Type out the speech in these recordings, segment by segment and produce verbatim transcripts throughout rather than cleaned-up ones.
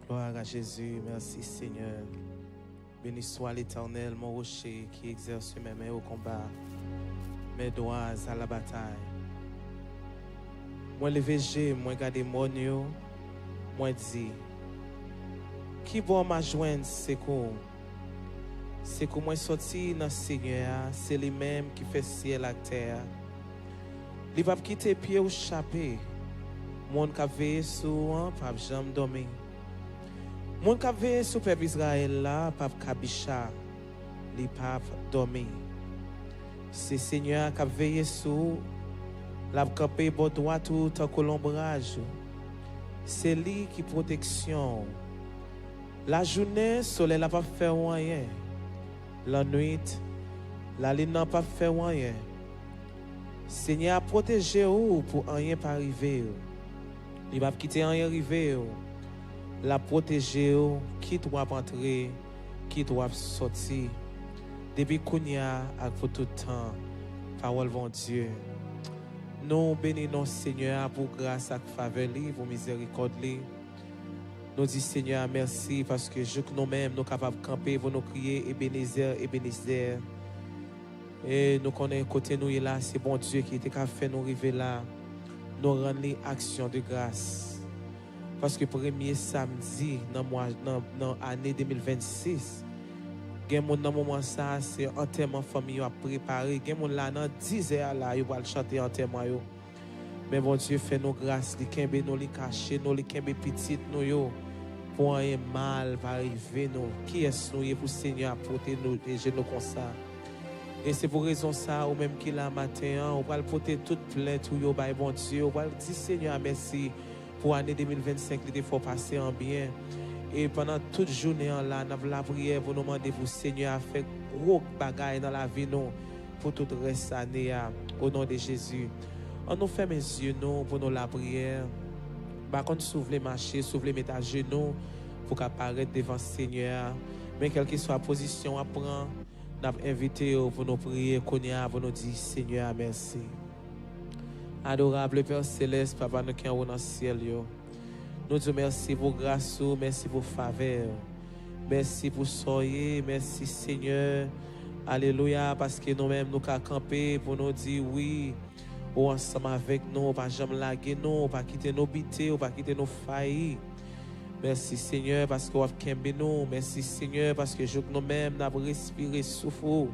Gloire à Jésus, merci Seigneur. Béni soit l'Éternel, mon rocher, qui exerce mes mains au combat, mes doigts à la bataille. Mwen leve je m, mwen gade mòn yo, mwen di, ki bò m a jwenn sekou? Sekou mwen soti nan Senyè a, se li menm ki fè syèl ak tè a. Li p ap kite pye w chape. Moun k ap veye sou ou an p ap janm dòmi. Moun k ap veye sou pèp Izrayèl la p ap kabicha. Li p ap dòmi. Se Senyè a k ap veye sou ou. L ap kanpe bò dwat ou tankou lonbraj ou. Se li ki pwoteksyon ou. Lajounen, solèy la p ap fè w anyen. Lannwit, lalin nan p ap fè w anyen. Senyè a pwoteje w pou anyen pa rive w. Li p ap kite anyen rive w. L ap pwoteje w, kit w ap antre, kit w ap sòti. Depi kounye a ak pou tout tan. Pawòl Bondye. Nou beni non Senyè a pou gras ak favè li, pou mizerikòd li. Nou di Senyè a mèsi paske jouk nou menm nou kapab kanpe pou nou kriye Ebenezè, Ebenezè. E nou konnen kote nou ye la, se Bondye ki te ka fè nou rive la. Nou rann li aksyon de gras. Paske premye samdi nan mwa, nan, nan ane de mil vennsis, gen moun nan moman sa a, se antèman fanmi yo ap prepare. Gen moun la nan dizè a la, yo pral chante antèman yo. Men Bondye fè nou gras, li kenbe nou, li kache nou, li kenbe pitit nou yo. Pou anyen mal pa rive nou. Kiyès nou ye pou Senyè a pwoteje nou konsa? E se pou rezon sa a, ou menm ki la maten an, ou pral pote tout plent ou yo bay Bondye, ou pral di Senyè a mèsi pou ane de mil vennsenk li te fè w pase an byen. E pandan tout jounen an la, n ap lapriyè pou nou mande pou Senyè a fè gwo bagay nan lavi nou pou tout rès ane a, o non de Jezi. Ann nou fèmen zye nou pou nou lapriyè. M pa konn si w vle mache, si w vle met ajenou pou w ka parèt devan Senyè a. Men kèlkeswa pozisyon w ap pran, n ap envite w pou nou priye kounye a, pou nou di Senyè a mèsi. Adorable Père Céleste, Papa nou ki anwo nan syèl yo, nou di w mèsi pou gras ou, mèsi pou favè w. Mèsi pou sa w ye, mèsi Senyè. Alelouya, paske nou menm nou ka kanpe pou nou di wi, ou ansanm avèk nou, ou pa janm lage nou, ou pa kite nou bite, ou pa kite nou fayi. Mèsi Senyè paske w ap kenbe nou. Mèsi Senyè paske jouk nou menm n ap respire souf ou.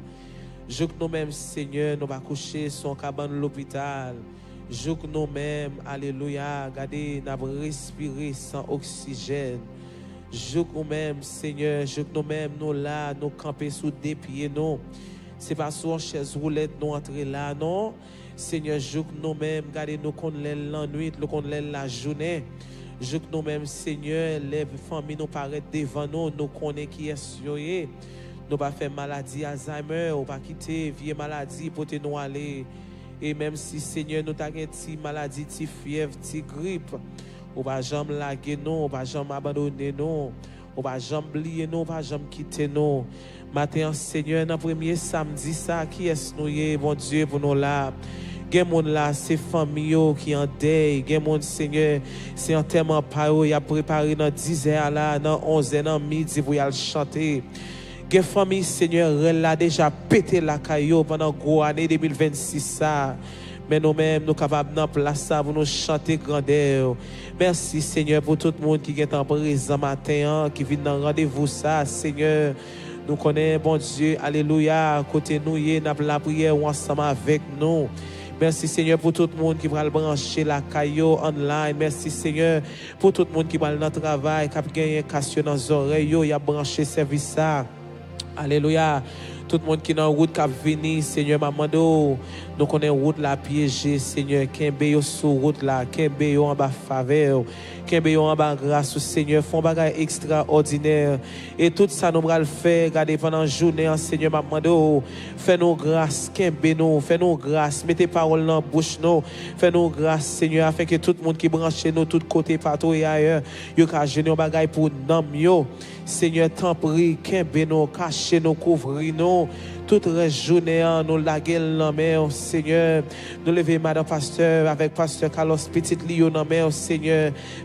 Jouk nou menm Senyè nou pa kouche sou yon kabann lopital. Jouk nou menm, alelouya, gade n ap respire san oksijèn. Jouk ou menm Senyè, jouk nou menm nou la, nou kanpe sou de pye nou. Se pa sou yon chèz woulèt nou antre la non. Senyè, jouk nou menm, gade nou konn lè l lannwit, nou konn lè l lajounen. Jouk nou menm, Senyè, lè fanmi nou parèt devan nou, nou konnen kiyès yo ye. Nou pa fè maladi Alzheimer, ou pa kite vye maladi pote nou ale. E menm si, Senyè, nou ta gen ti maladi, ti fyèv, ti grip, ou pa janm lage nou, ou pa janm abandone nou. Ou pa janm bliye nou, ou pa janm kite nou. Maten an, Senyè, nan premye samdi sa, kiyès nou ye, Bondye, pou nou la? Gen moun la, se fanmi yo ki an dèy. Gen moun, Senyè, se antèman pa yo y ap prepare nan dizè a la, nan onzè, nan midi pou y al chante. Gen fanmi, Senyè, rèl la deja pete lakay yo pandan gwo ane de mil vennsis sa. Men nou menm, nou kapab nan plas sa pou nou chante grandè w. Mèsi, Senyè, pou tout moun ki gentan prezan maten an, ki vin nan randevou sa, Senyè. Nou konnen, Bondye, alelouya, kote nou ye, n ap lapriyè ou ansanm avèk nou. Mèsi, Senyè, pou tout moun ki pral branche lakay yo, online. Mèsi, Senyè, pou tout moun ki pral nan travay, k ap genyen kas yo nan zòrèy yo, y ap branche sèvis sa. Alelouya. Tout moun ki nan wout k ap vini, Senyè, m ap mande w, nou konnen wout la pyeje, Senyè, kenbe yo sou wout la, kenbe yo anba favè w, kenbe yo anba gras ou, Senyè, fè yon bagay ekstraòdinè. E tout sa nou pral fè, gade pandan jounen an, Senyè, m ap mande w, fè nou gras, kenbe nou, fè nou gras, mete pawòl nan bouch nou, fè nou gras, Senyè, afenke tout moun ki branche nou tout kote, patouye ayè, yo ka jwenn yon bagay pou nanm yo. Senyè, tanpri, kenbe nou, kache nou, kouvri nou. Tout rès jounen an, nou lage l nan men w, Senyè. Nou leve madan pastè avèk pastè Carlos, pitit li yo nan men w, Senyè.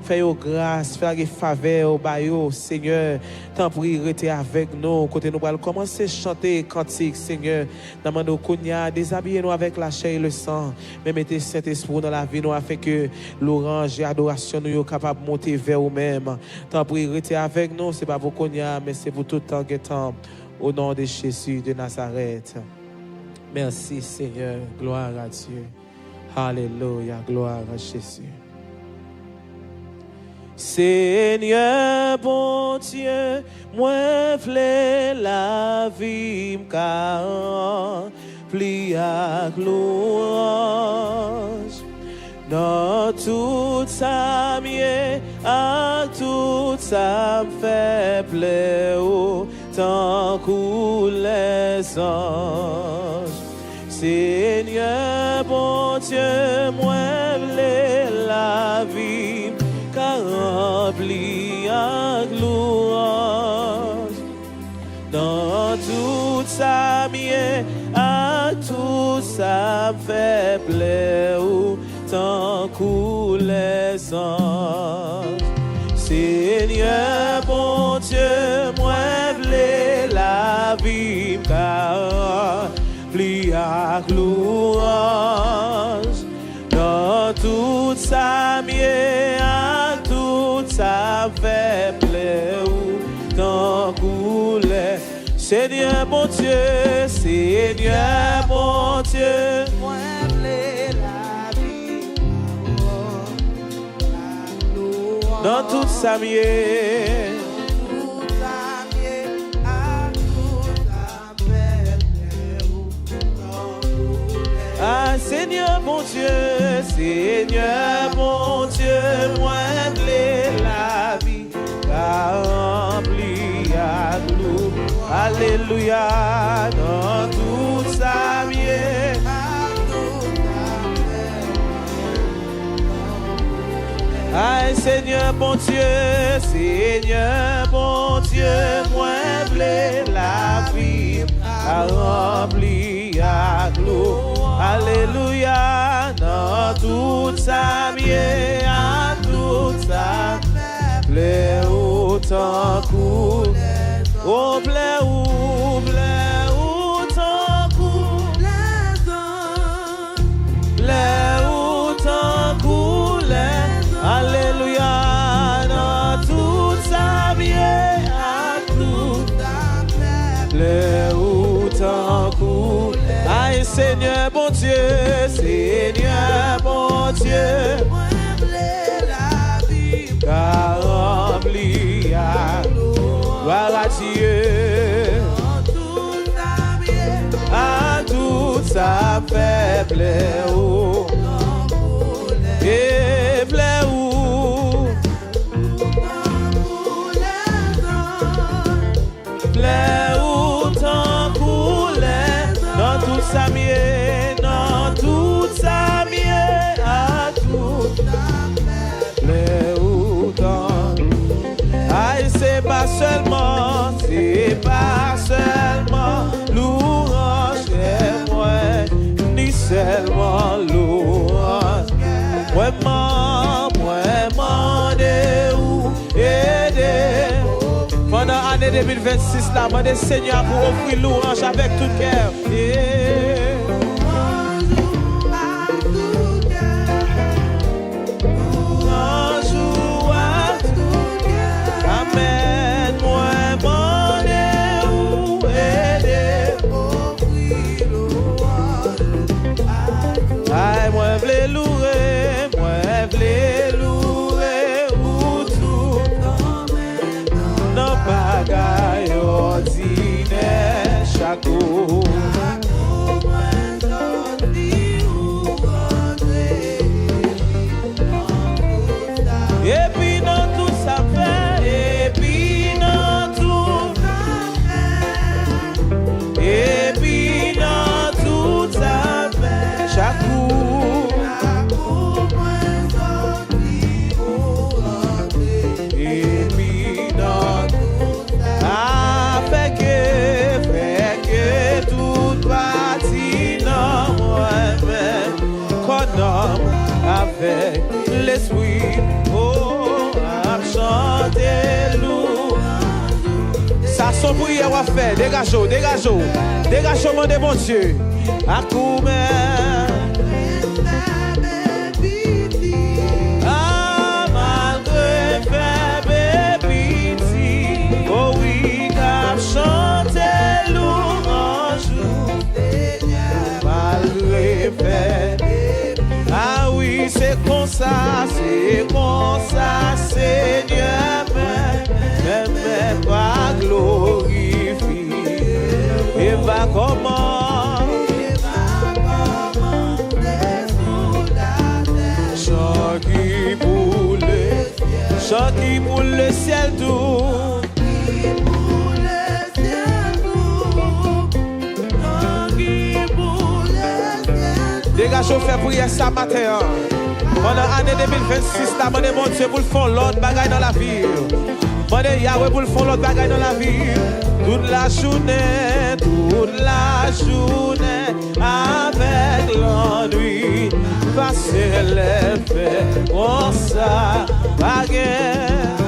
Fè yo gras, fè lage favè w ba yo, Senyè. Tanpri, rete avèk nou, kote nou pral kòmanse chante kantik, Senyè. N a mande w kounye a, dezabiye nou avèk lachè e lesan, men mete Sentespri w nan lavi nou, afenke lwanj e adorasyon nou yo kapab monte vè ou menm. Tanpri, rete avèk nou, se pa pou kounye a, men se pou tout tan gen tan. Au nom de Jésus de Nazareth. Merci, Seigneur. Gloire à Dieu. Alléluia. Gloire à Jésus. Senyè Bondye, mwen vle lavi m ka ranpli ak lwanj. Nan tout sa m ye, ak tout sa m fè, vle ou tankou lèzanj. Senyè Bondye, mwen vle lavi m ka ranpli ak lwanj. Nan tout sa m ye, ak tout sa m fè, vle ou tankou lèzanj. Senyè Bondye, mwen vle lavi m ka ranpli ak lwanj. Nan tout sa m ye, ak tout sa m fè, vle ou tankou lè Senyè Bondye, Senyè Bondye, mwen vle lavi pa w. Nan tout sa m ye, nan tout sa m ye, ak tout sa m fè, vle ou tankou lè. A, Senyè Bondye, Senyè Bondye, mwen vle lavi ka ranpli ak lou. Alelouya, nan tout sa m ye. Ay, Senyè Bondye, Senyè Bondye, mwen vle lavi m ka ranpli ak lou. Alelouya, nan tout sa m ye, ak tout sa m fè, vle ou tankou. O, vle ou, vle ou tankou. Vle ou tankou lè. Alelouya, nan tout sa m ye, ak tout sa m fè, vle ou tankou lè. Ay, Senyè Bondye, Senyè Bondye, mwen vle lavi m ka ranpli ak glwa a Dye. Nan tout sa m ye, ak tout sa m fè, vle ou. E vle ou. Vle ou tankou lè. Nan tout sa m ye, nan tout sa m ye, ak tout sa m fè, vle ou tankou. Ay, se pa sèlman, se pa sèlman louwanj kè mwen, ni sèlman louwanj kè mwen. Mwen, mwen mande ou ede. Pandan ane de mil vennsis la, mande Senyè a pou ofri louwanj avèk tout kè. Yeah. Louwanj ou ak tout kè. Amèn. Mwen mande ou ede m ofri louwanj ou ak tout kè. Ay, mwen vle louwe, mwen vle louwe ou tout nan bagay òdinè chak jou. Lespri, oh, ap chante lou. Sa se yon priyè w ap fè. Degaje w, degaje w. Degaje w, mande Bondye. Ak ou menm. Ah, malgre fèb e piti, oh wi, n ap chante lwanj ou, Senyè. Malgre fèb, ah wi, se konsa, se konsa, Senyè, men, men, men, pa glorifye. E pa kòman, chan ki pou le, chan ki pou lesyèl tou. Degaje w, fè priyè sa maten an. Pandan ane de mil vennsis la, mande Bondye pou l fè yon lòt bagay nan lavi w. Mande Yawe pou l fè yon lòt bagay nan lavi w. Tout lajounen, tout lajounen, avèk lannwit, pase lè fè konsa, pa gen.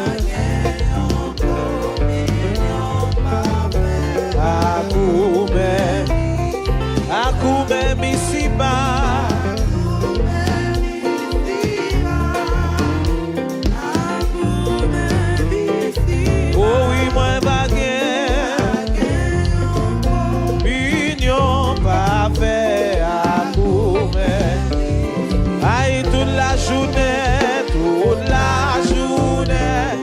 Ak ou menm, ak ou menm isiba. O wi, mwen pa gen kominyon pafè ak ou menm. Ay, tout lajounen, tout lajounen.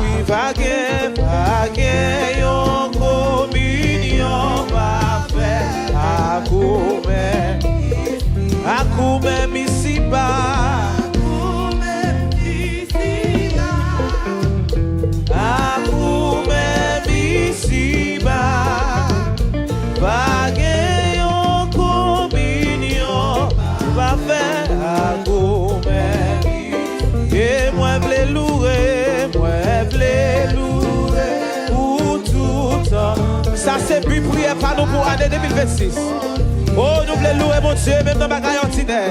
Wi, pa gen, pa gen yon kominyon pafè ak ou menm, ak ou menm isiba. Ak ou menm isiba. Pa gen yon kominyon pafè ak ou menm. E mwen vle loure, mwen vle loure ou toutan. Sa se bi priyè pa nou pou ane de mil vennsis. O, nou vle loure Bondye, menm nan bagay òdinè.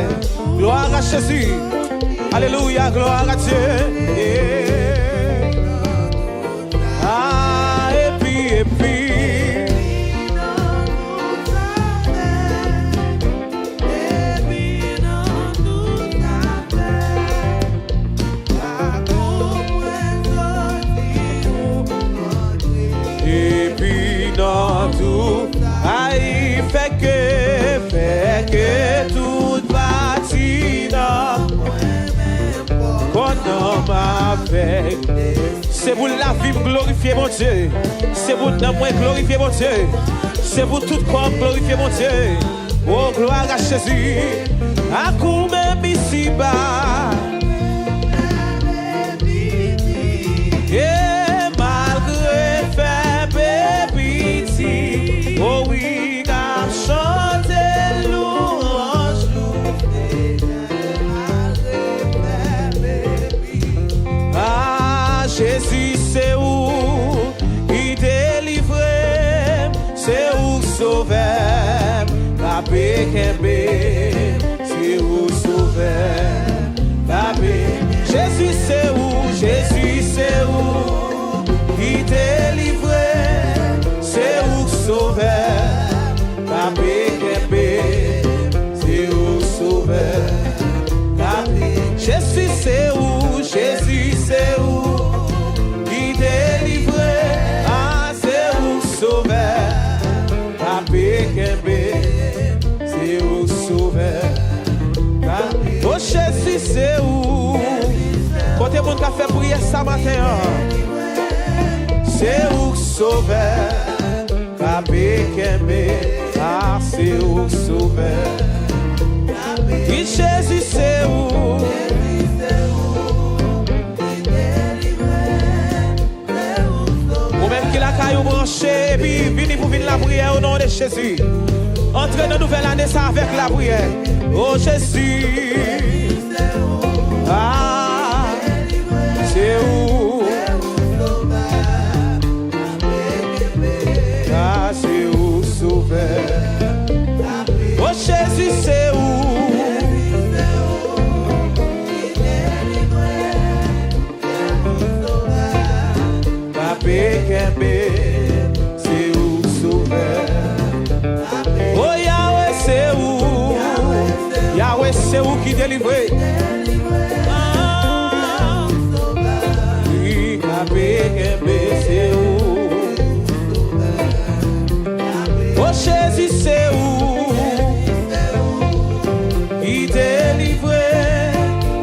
Gloire à Jésus. Alléluia, gloire à Dieu. Yeah. Ah, epi, epi. Epi nan tou, ay, fè ke, fè ke tout pati nan kò nan m avèk. Se pou lavi m glorifye Bondye. Se pou nanm mwen glorifye Bondye. Se pou tout kò m glorifye Bondye. O, gloire à Jésus. Ak ou menm isiba. E malgre fèb e piti, o wi, n ap chante lwanj ou, Senyè, malgre fèb e piti. Ah, Jezi, se ou ki delivre m, se ou k sove m, k ap kenbe m, se ou k sove m, k ap. Jezi, se ou, Jezi, se ou ki delivre m, se ou k sove m, k ap kenbe m, se ou k sove m, k ap. Jezi, se ou, Jezi, se ou ki delivre m, ah, se ou k sove m, k ap kenbe m, se ou k sove m, k ap. O Jezi, se ou. Kote moun k ap fè priyè sa maten an? Se ou k sove m, k ap kenbe, ah, se ou k sove m. Wi, Jezi, se ou. Ou menm ki lakay ou, branche epi vini pou vin lapriyè o non de Jezi. Antre nan nouvèl ane sa avèk lapriyè. O Jezi. Ah, se ou. Ah, se ou sovè. ou ki delivre. Ah, ki kanpe kenbe se ou. O Jezi, se ou ki delivre,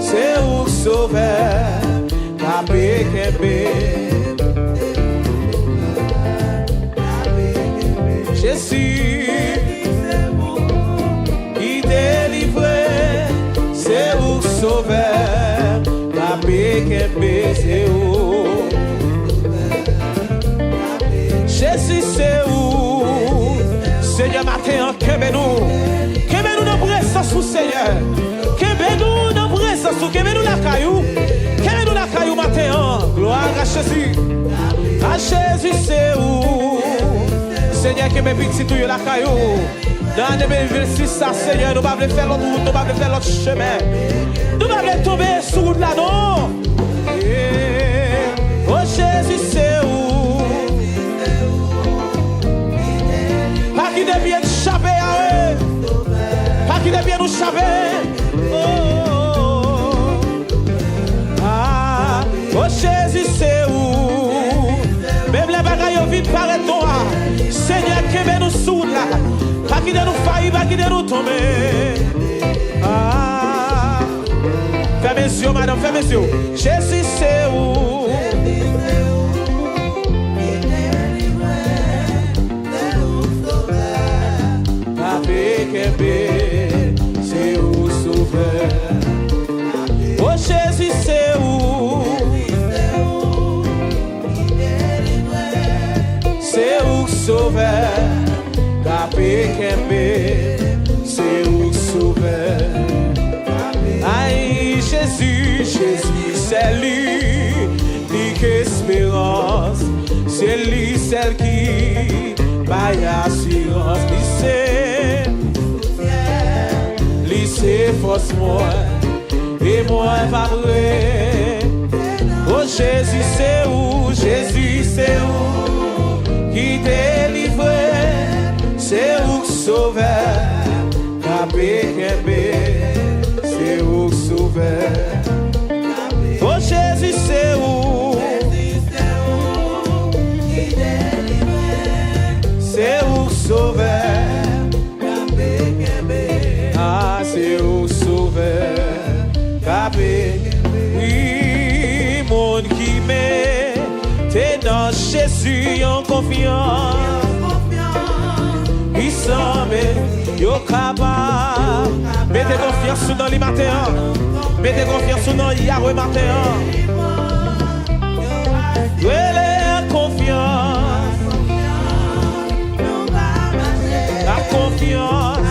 se ou k sovè, kanpe kenbe. Jezi, ki delivre, se ou k sovè, kanpe kenbe se ou. Jezi, se ou. Senyè, maten an, kenbe nou. Kenbe nou nan prezans ou, Senyè. Kenbe nou nan prezans ou. Kenbe nou lakay ou. Kenbe nou lakay ou maten an. Glwa a Jezi. A Jezi, se ou. Senyè, kenbe pitit ou yo lakay ou. Nan ane de mil vennsis sa, Senyè, nou pa vle fè lòt wout, nou pa vle fè lòt chemen. Nou pa vle tonbe sou wout la, non. Yeah. O Jezi, se ou. Pa kite pye n chape, Yawe. Pa kite pye nou chape. Oh, oh, oh. Ah, o Jezi, se ou. Menm lè bagay yo vin parèt nwa, Senyè, kenbe nou sou wout la. Pa kite nou fayi, pa kite nou tonbe. Ah, fèmen zye w, madanm, fèmen zye w. Jezi, se ou. Kanpe kenbe, se ou sovè. O Jezi, se ou. Se ou k sovè. Kanpe kenbe, se ou k sovè. Ay, Jezi, Jezi, se li. Li k esperans, se li sèl ki bay asirans. Li se, li se fòs mwen, e mwen pa pre. O Jezi, se ou, Jezi, se ou ki delivre, se ou k sovè. Kanpe kenbe, se ou k sovè. O Jezi, se ou. Se ou k sovè. Ah, se ou k sovè. Kanpe. Wi, moun ki mete nan Jezi yon konfyans. Li sanble yo kapab. Mete konfyans ou nan li maten an. Mete konfyans ou nan Yawe maten an. Rele ak konfyans. Ak konfyans,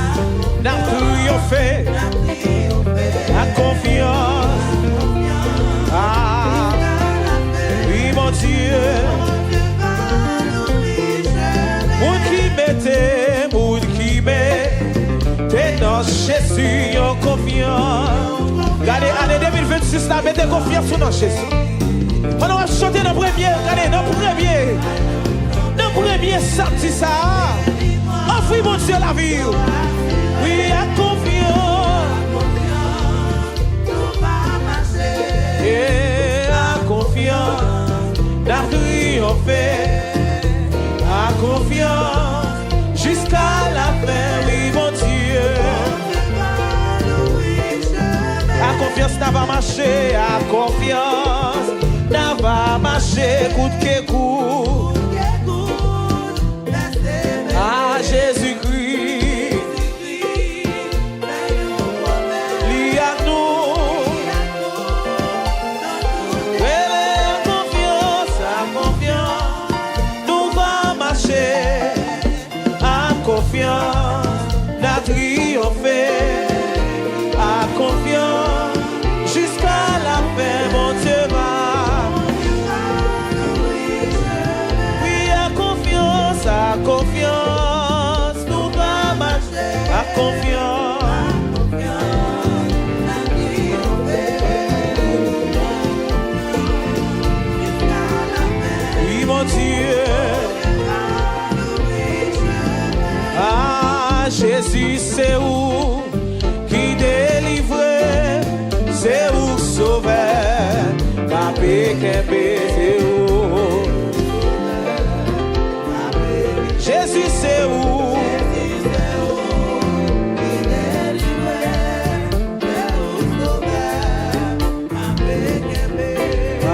n ap triyonfe. Ak konfyans. Ah, wi, Bondye. Moun ki mete, moun ki mete nan Jezi yon konfyans. Gade, ane de mil vennsis la, mete konfyans ou nan Jezi. Pandan w ap chante nan premye, gade, nan premye, nan premye samdi sa a, ofri Bondye lavi w. Wi, ak konfyans. E ak konfyans, n ap triyonfe. Ak konfyans, jiska lafen, wi, Bondye. Ak konfyans, n ap mache, ak konfyans, n ap mache kout ke kout. A Jezikri. Li ak nou. Rele ak konfyans, ak konfyans. Nou va mache ak konfyans. N a triyonfe ak konfyans. Jiska lafen, Bondye va. Jezi, se ou.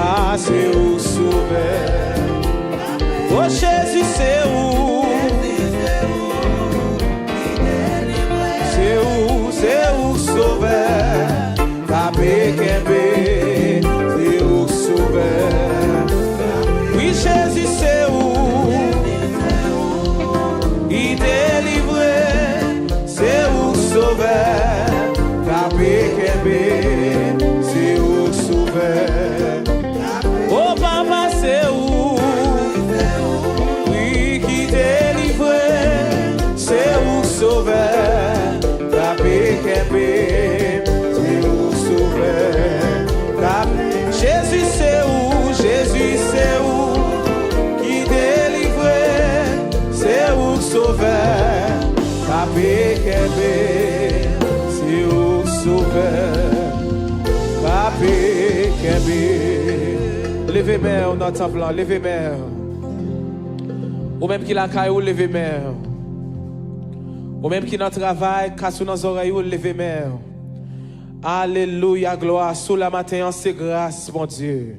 Ah, se ou sovè. O Jezi, se ou. Se ou, se ou sovè. Kanpe kenbe, se ou k sovè. Wi, Jezi, se ou ki delivre, se ou k sovè. Kanpe kenbe, se ou k sovè. O Papa, se ou, wi, ki delivre, se ou k sovè. Kanpe kenbe, se ou k sovè. Kanpe, Jezi se ou, Jezi se ou ki delivre, se ou k sovè. Kanpe kenbe, se ou k sovè. Kanpe kenbe. Leve men w nan tanp lan, leve men w. Ou menm ki lakay ou, leve men w. Ou menm ki nan travay, kas ou nan zòrèy ou, leve men w. Alelouya, glwa. Si w la maten an, se gras Bondye.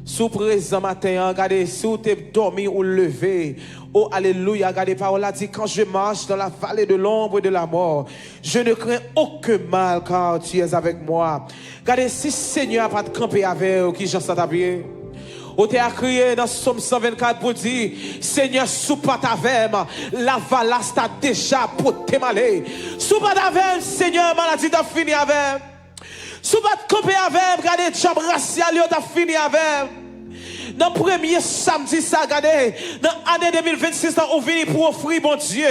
Si w prezan maten an, gade, si w te dòmi, ou leve. O, alelouya, gade, pawòl la di, quand je marche dans la vallée de l'ombre de la mort, je ne crains aucun mal, car tu es avec moi. Gade, si Senyè a pa t kanpe avè w, kijan sa t ap ye? Ou te a kriye nan Sòm san vennkat pou di, Senyè, si w pa t avè m, lavalas ta deja pote m ale. Si w pa t avè m, Senyè, maladi t ap fini avè m. Si w pa t kanpe avè m, gade, dyab rasyal yo t ap fini avè m. Nan premye samdi sa, gade, nan ane de mil vennsis la, ou vini pou ofri Bondye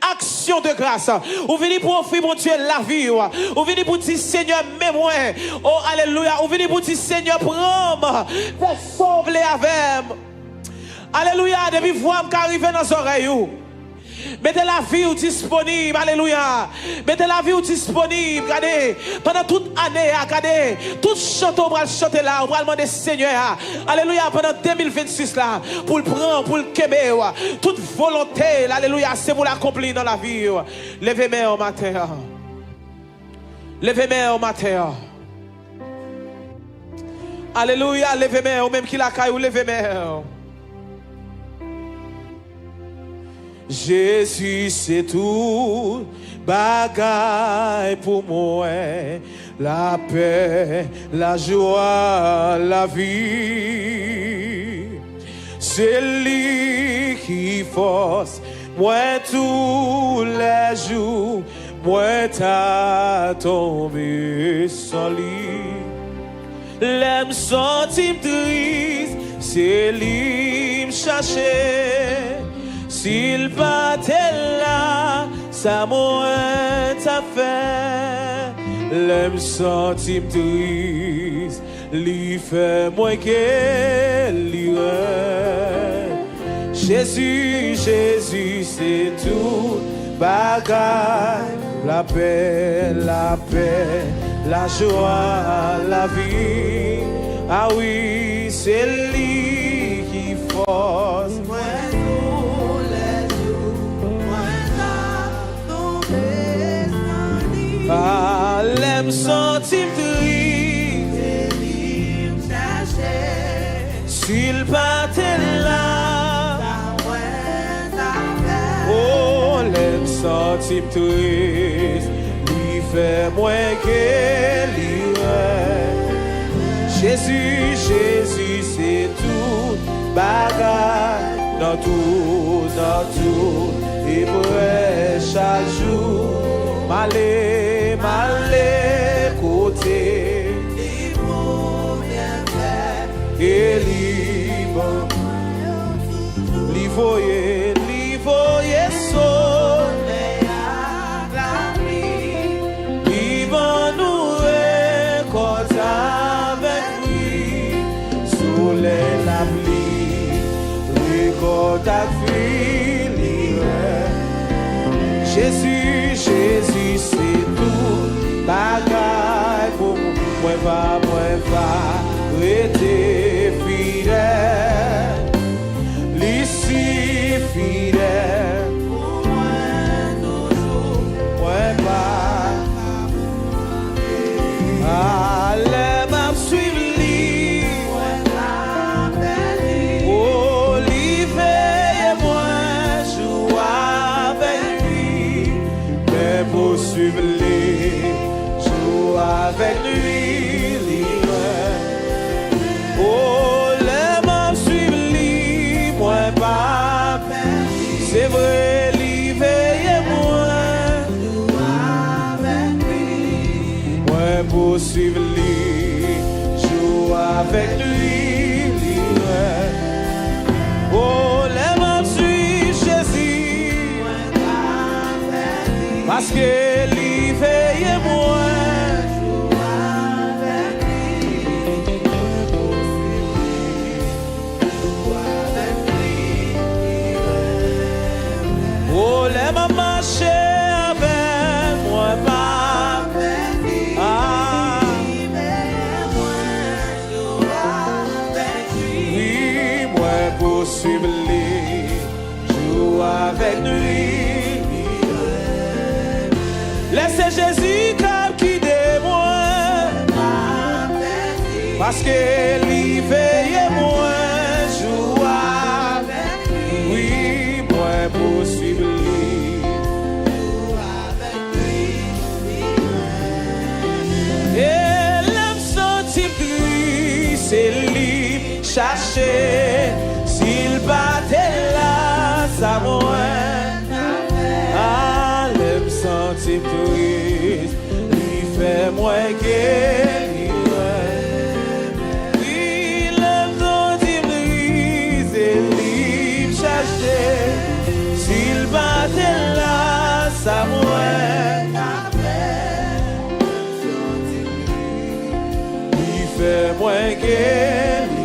aksyon de gras. Ou vini pou ofri Bondye lavi w. Ou vini pou di, Senyè, men mwen. O, alelouya. Ou vini pou di, Senyè, pran m. Fè sa w vle avè m. Alelouya. Depi vwa m ka rive nan zòrèy ou. Mete lavi w disponib, alelouya. Mete lavi w disponib, gade. Pandan tout ane a, gade. Tout chante w pral chante la, ou pral mande Senyè a, alelouya, pandan de mil vennsis la, pou l pran, pou l kenbe w. Tout volonte l, alelouya, se pou l akonpli nan lavi w. Leve men w maten an. Leve men w maten an. Alelouya, leve men w, ou menm ki lakay ou, leve men w. Jezi se tout bagay pou mwen, lapè, lajwa, lavi. Se li ki fòs mwen toulèjou, mwen ta tonbe san li. Lè m santi m tris, se li m chache. Si l pa te la, sa mwen t ap fè? Lè m santi m tris, li fè mwen delire. Jezi, Jezi, se tout bagay. Lapè, lapè, lajwa, lavi. A wi, se li ki fòs mwen toulèjou, mwen t ap tonbe san li. A, lè m santi m tris, se li m chache. Si l pa te la, sa mwen t ap fè? O, lè m santi m tris, li fè mwen delire. Jezi, Jezi, se tout bagay nan tout, nan tout eprèv chak jou. M ale, m ale kote li pou byen fè. E li ban mwen yo toujou. Li voye, li voye solèy ak lapli. Li ban nou rekòt avèk fwi. Solèy, lapli, rekòt ak fwi, li rè. Jezi, Jezi, se tout bagay pou mwen. Mwen va, mwen va rete fidèl. Li si fidèl. Ke li veye mwen. O, lè m ap mache avèk mwen pa. Ah. Wi, mwen pou swiv li jou avèk nuit. Lè se Jezi k ap gide mwen, paske li veye mwen jou avèk nuit. Wi, mwen pou swiv li. E lè m santi m tris, se li m chache. Si l pa te la, sa mwen ta fè? A, lè m santi m tris, li fè mwen geri. Wi, lè m santi m tris, se li m chache. Si l pa te la, sa mwen ta fè? Li fè mwen geri.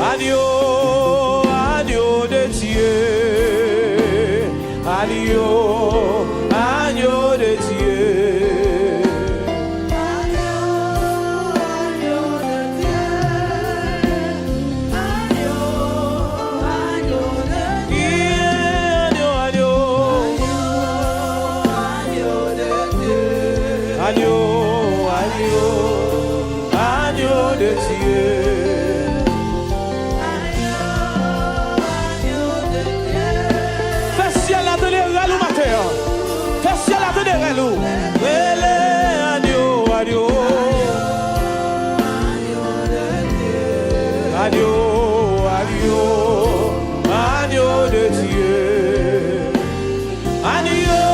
Agneau, agneau de Dieu. Agneau, agneau de Dieu. Agneau, agneau de Dieu. Agneau, agneau de Dieu. Agneau, agneau. Agneau, agneau. Agneau de Dieu. Fè syèl la tande rèl ou maten an. Fè syèl la tande rèl ou. Rele agneau, agneau. Agneau, agneau. Agneau de Dieu. Agneau,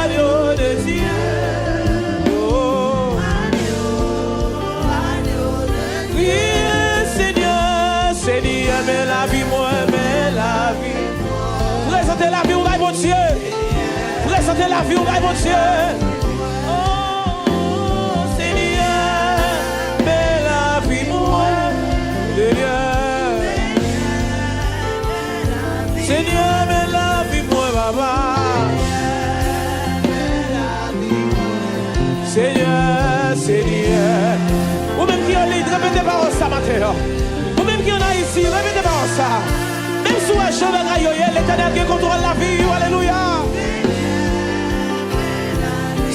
agneau de Dieu. Wi, Senyè, Senyè, men lavi mwen, men lavi. Prezante lavi w bay Bondye. Prezante lavi w bay Bondye. Oh, Senyè, men lavi mwen, Senyè. Senyè, men lavi mwen, papa. Senyè, Senyè. Ou menm ki an liy, repete pawòl sa maten an. Ou menm ki an Ayiti, repete pawòl sa. Menm si w wè jan bagay yo ye, Letènèl gen kontwòl lavi w. Alelouya.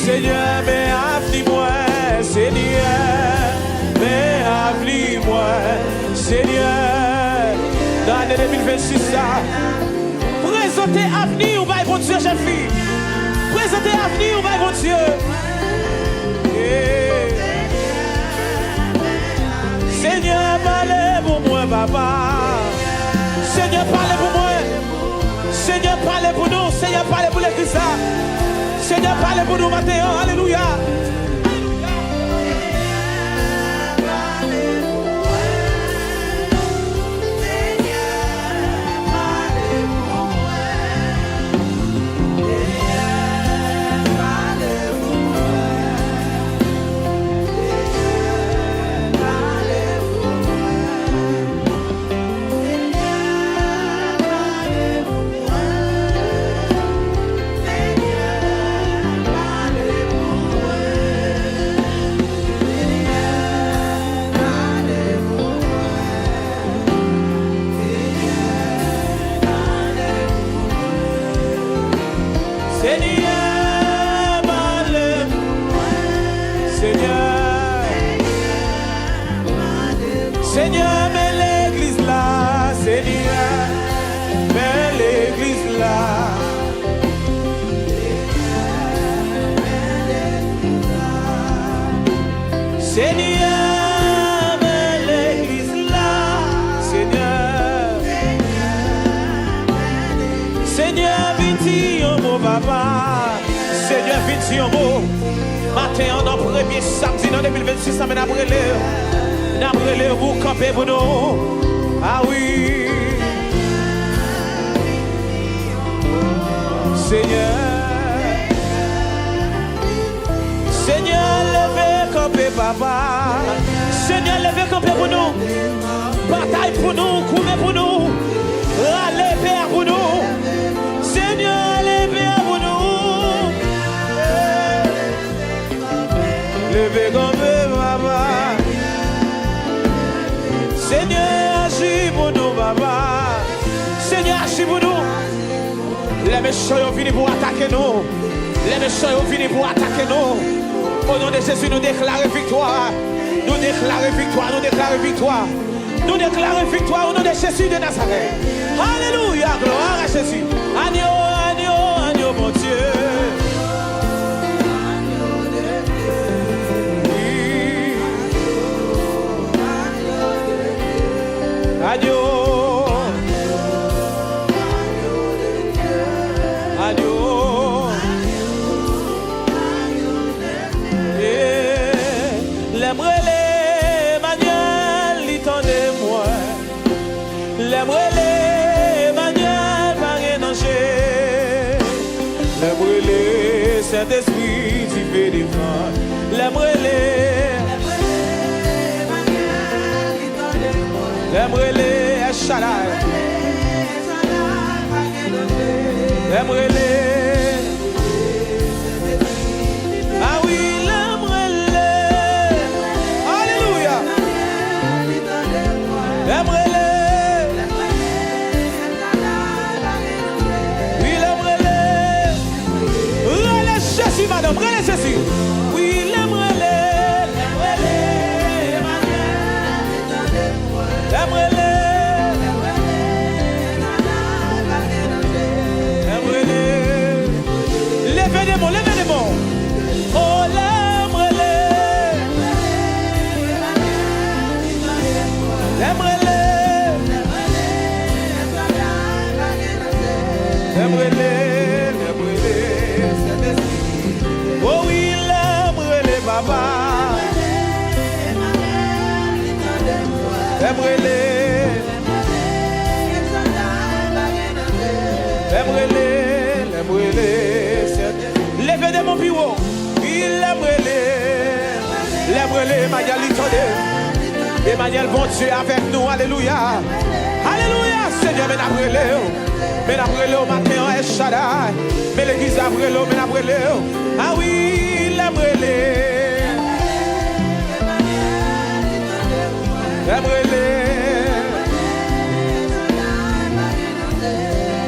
Senyè, men avni mwen, Senyè, men avni mwen, Senyè. Nan ane de mil vennsis sa, prezante avni w bay Bondye, jèn fi. Prezante avni w bay Bondye. Yeah. Senyè, pale pou mwen, papa. Senyè, pale pou mwen. Senyè, pale pou nou. Senyè, pale pou legliz la. Senyè, pale pou nou maten an. Alelouya. Senyè, pale pou mwen. Senyè. Senyè, men legliz la. Senyè, men legliz la. Senyè, men legliz la. Senyè. Senyè, vin di yon mo, papa. Senyè, vin di yon mo. Maten an, nan premye samdi nan de mil vennsis, sa men n ap rele. N ap rele pou kanpe pou nou. A wi. Senyè. Papa, Senyè, leve kanpe pou nou. Batay pou nou, goumen pou nou. Rale pè a pou nou. Senyè, leve a pou nou. Leve kanpe, papa. Senyè, aji pou nou, papa. Senyè, aji pou nou. Lè mechan yo vini pou atake nou, lè mechan yo vini pou atake nou, o non de Jezi, nou deklare viktwa. Nou deklare viktwa, nou deklare viktwa. Nou deklare viktwa o non de Jezi de Nazarèt. Alelouya, glwa a Jezi. Agno, agno, agno Bondye. Wi. Agno. Agno. Eh, lè m rele Emanyèl, li tande mwen. Lè m rele Emanyèl, pa gen danje. Lè m rele Sentespri, dife desann. Lè m rele, lè m rele El Shaddai. Lè m rele. A wi, lè m rele. Alelouya. Lè m rele. Wi, lè m rele. Rele Jezi, madanm, rele Jezi. Wi, lè m rele. Lè m rele. Lè m rele. Leve de men w, leve de men w. O, lè m rele. Lè m rele. Lè m rele, lè m rele, Sentespri. O wi, lè m rele, papa. Lè m rele. Lè m rele, lè m rele, Sentespri. Leve de men w pi wo. Wi, lè m rele. Lè m rele Emanyèl, li tande. Emanyèl, Bondye avèk nou. Alelouya. Alelouya. Senyè, men n ap rele w. Men n ap rele w maten an, El Shaddai. Men legliz la ap rele w, men n ap rele w. A wi, lè m rele. Lè m rele.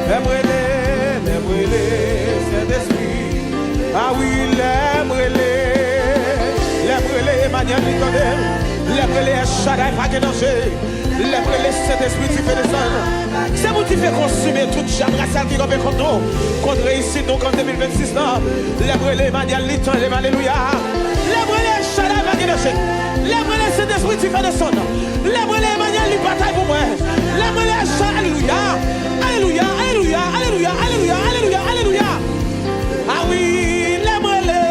Lè m rele, lè m rele, Sentespri. A wi, lè m rele. Lè m rele, Emanyèl, li tande m. Lè m rele, El Shaddai, pa gen danje. Lè m rele, Sentespri, dife desann. Se pou dife konsime tout djab rasyal ki kanpe kont nou, kont reyisit nou, kont de mil vennsis lan. Lè m rele, Emanyèl, li tande m, alelouya. Lè m rele, El Shaddai, pa gen danje. Lè m rele, Sentespri, dife desann. Lè m rele Emanyèl, li batay pou mwen. Lè m rele Acha, alelouya. Alelouya, alelouya, alelouya, alelouya, alelouya, alelouya. A wi, lè m rele.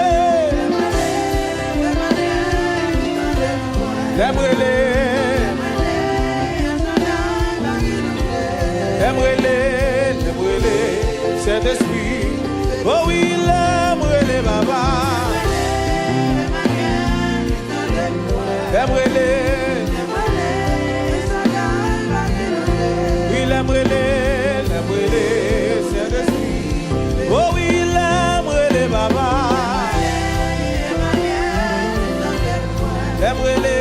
Lè m rele. Lè m rele, lè m rele, Sentespri. O wi, lè m rele, papa. Lè m rele. Wi, lè m rele, lè m rele, Sentespri. O wi, lè m rele, papa. Lè m rele.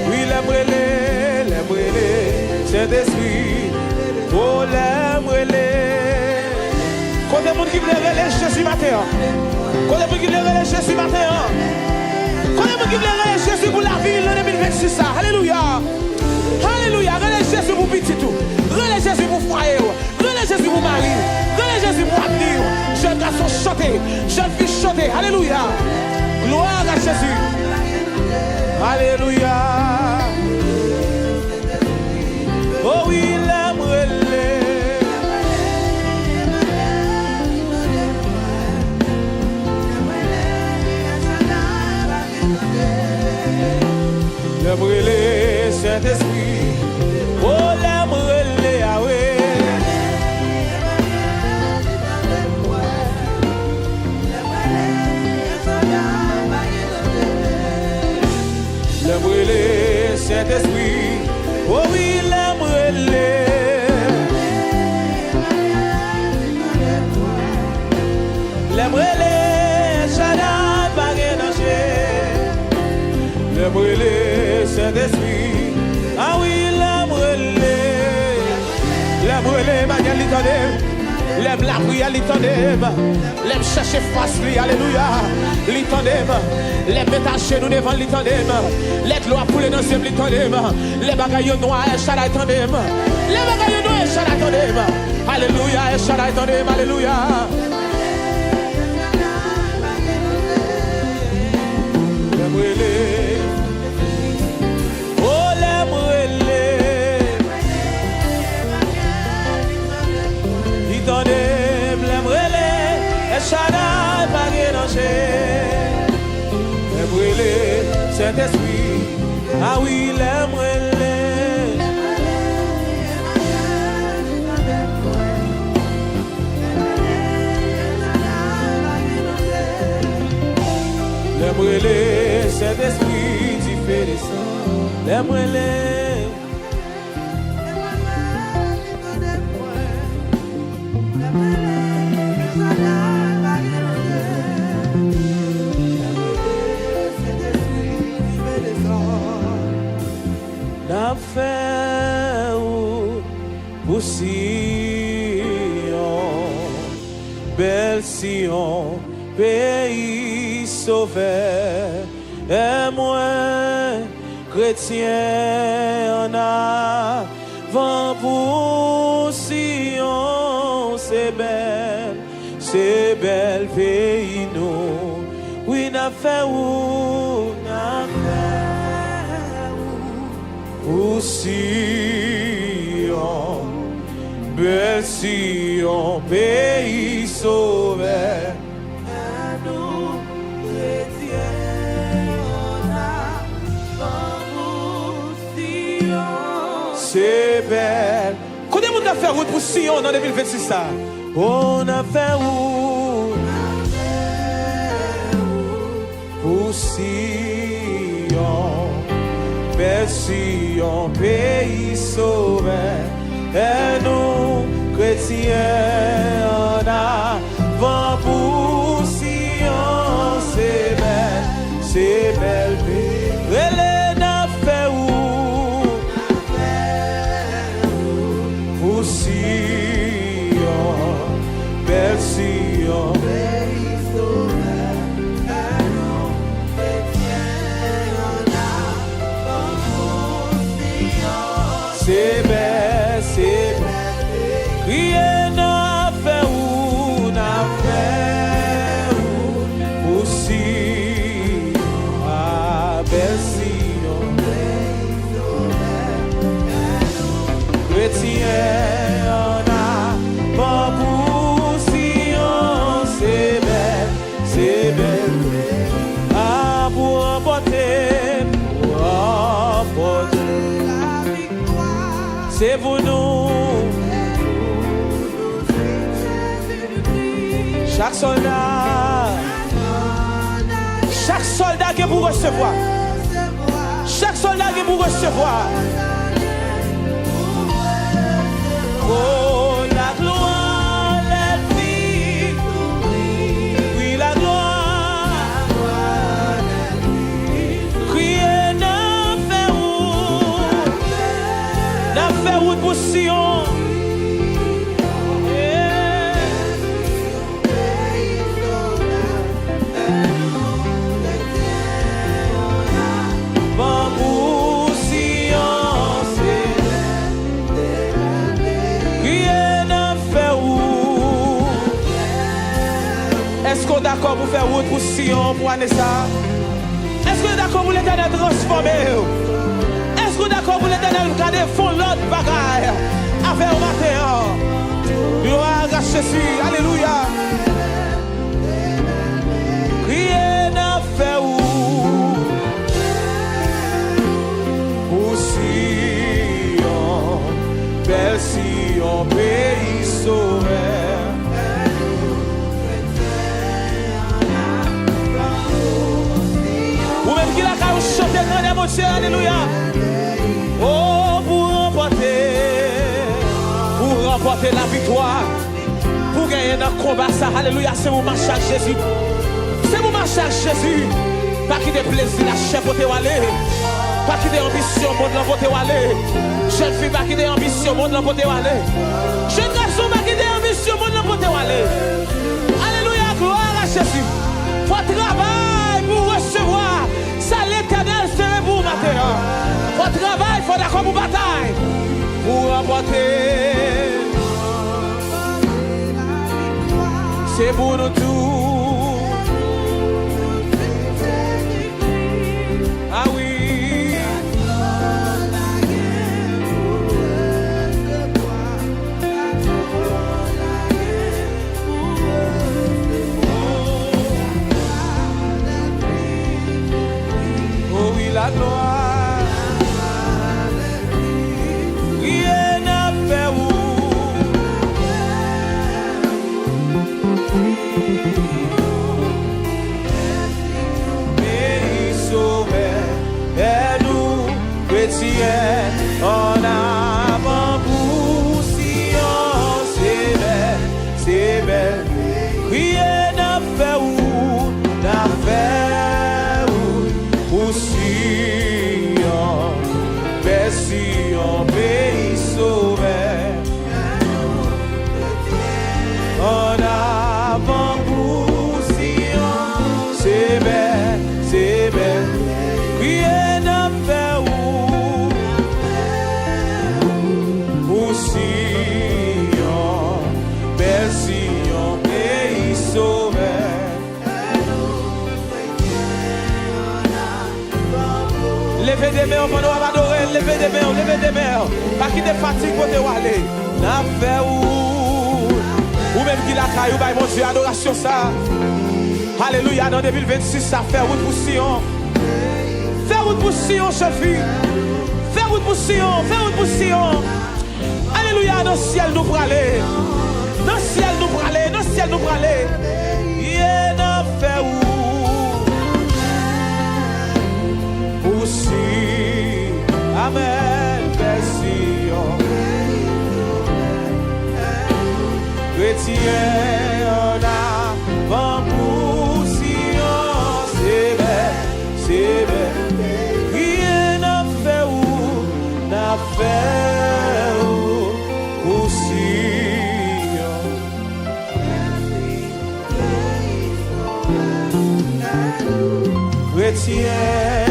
Wi, lè m rele, lè m rele, Sentespri. O, lè m rele. Kote moun ki vle rele Jezi maten an? Kote moun ki vle rele Jezi maten an? Kote moun ki vle rele Jezi pou lavi l nan de mil vennsis sa? Alelouya! Alelouya! Rele Jezi pou pitit ou. Rele Jezi pou fwaye w. Rele Jezi pou mari w. Rele Jezi pou avni w. Jèn gason, chante. Jèn fi, chante. Alelouya! Glwa a Jezi. Alelouya! O wi, lè m rele. Lè m rele Sentespri. O, lè m rele Yawe. Lè m rele Sentespri, o wi, lè m rele. Lè m rele, Elchaday pa gen danje. Lè m rele Sentespri, a wi, lè m rele. Lè m rele Emmanuel, li tande m. Lè m lapriyè, li tande m. Lè m chèche fas li, alelouya, li tande m. Lè m met ajenou devan l, li tande m. Lè dlo ap koule nan zye m, li tande m. Lè bagay yo nwa, Elchaday tande m. Lè bagay yo nwa, Elchaday tande m. Alelouya, Elchaday tande m, alelouya. Lè m rele, o, lè m rele, li tande m. Lè m rele, Elchaday pa gen danje. Lè m rele Sentespri, a wi, lè m rele. Lè m rele, Sentespri, dife desann. Lè m rele. N ap fè wout pou Siyon, bèl Siyon, peyi Sovè. E mwen, kretyen, annavan pou Siyon, se bèl, se bèl peyi nou. Wi, n ap fè wout, n ap fè wout pou Siyon, bèl Siyon, peyi Sovè. Kretyen, annavan pou Siyon. Se bèl. Kote moun k ap fè wout pou Siyon nan de mil vennsis sa? O, n ap fè wout pou Siyon, bèl Siyon, peyi Sovè. E nou, kretyen, annavan pou Siyon, se bèl, se bèl peyi. Rele, n ap fè wout pou Siyon, bèl Siyon. Se bèl, se bèl. Kriye, n ap fè wout, n ap fè wout pou Siyon, a bèl Siyon. Kretyen, annavan pou Siyon, se bèl, se bèl. A pou ranpòte, pou ranpòte. Se pou nou. Chak sòlda, chak sòlda gen pou resevwa. Chak sòlda gen pou resevwa. O, laglwa, lènmi, wi, laglwa. Kriye, n ap fè wout. N ap fè wout pou Siyon. Yeah. Ban pou Siyon, se kriye n ap fè wout. Èske w dakò pou fè wout pou Siyon pou ane sa a? Èske w dakò pou Letènèl transfòme w? Èske w dakò pou Letènèl gade fon lòt bagay avè w maten an? Glwa a Jezi, alelouya. Kriye n ap fè wout pou Siyon, bèl Siyon, peyi Sovè. Ou menm ki lakay ou, chante grandè Bondye, alelouya. Oh, pou ranpòte, pou ranpòte laviktwa, pou genyen nan konba sa, alelouya, se pou mache ak Jezi. Se pou mache ak Jezi. Pa kite plezi lachè pote w ale. Pa kite anbisyon mond lan pote w ale. Jèn fi, pa kite anbisyon mond lan pote w ale. Jèn gason, pa kite anbisyon mond lan pote w ale. Alelouya, glwa a Jezi. Fò w travay pou w resevwa sa Letènèl sere pou w maten an. Fò w travay, fò w dakò pou batay. Pou w ranpòte. Se pou nou tou. Ah wi. Oh wi, laglwa. Kriye n ap fè ou. Peyi Sovè nou, kretyen ann avan pou Siyon, se bèl, se bèl. Kriye n ap fè ou, n ap fè ou pou Siyon, bèl Siyon, peyi Sovè. Ann avan pou Siyon, se bèl, se bèl. Kriye n ap fè ou pou Siyon, bèl Siyon, peyi Sovè. Leve de men w pandan w ap adore l, leve de men w, leve de men w. Pa kite fatig pote w ale. N ap fè wout. Ou menm ki lakay ou, bay Bondye adorasyon sa. Alelouya, nan de mil vennsis sa, fè wout pou Siyon. Fè wout pou Siyon, jèn fi. Fè wout pou Siyon, fè wout pou Siyon. Alelouya, nan syèl nou prale. Nan syèl nou prale, nan syèl nou prale. Ye n ap fè wout pou Siyon. Amèn, bèl Siyon. Kretyen ann avan pou Siyon, se bèl. Se bèl, kriye n ap fè wout, n ap fè wout pou Siyon. Kretyen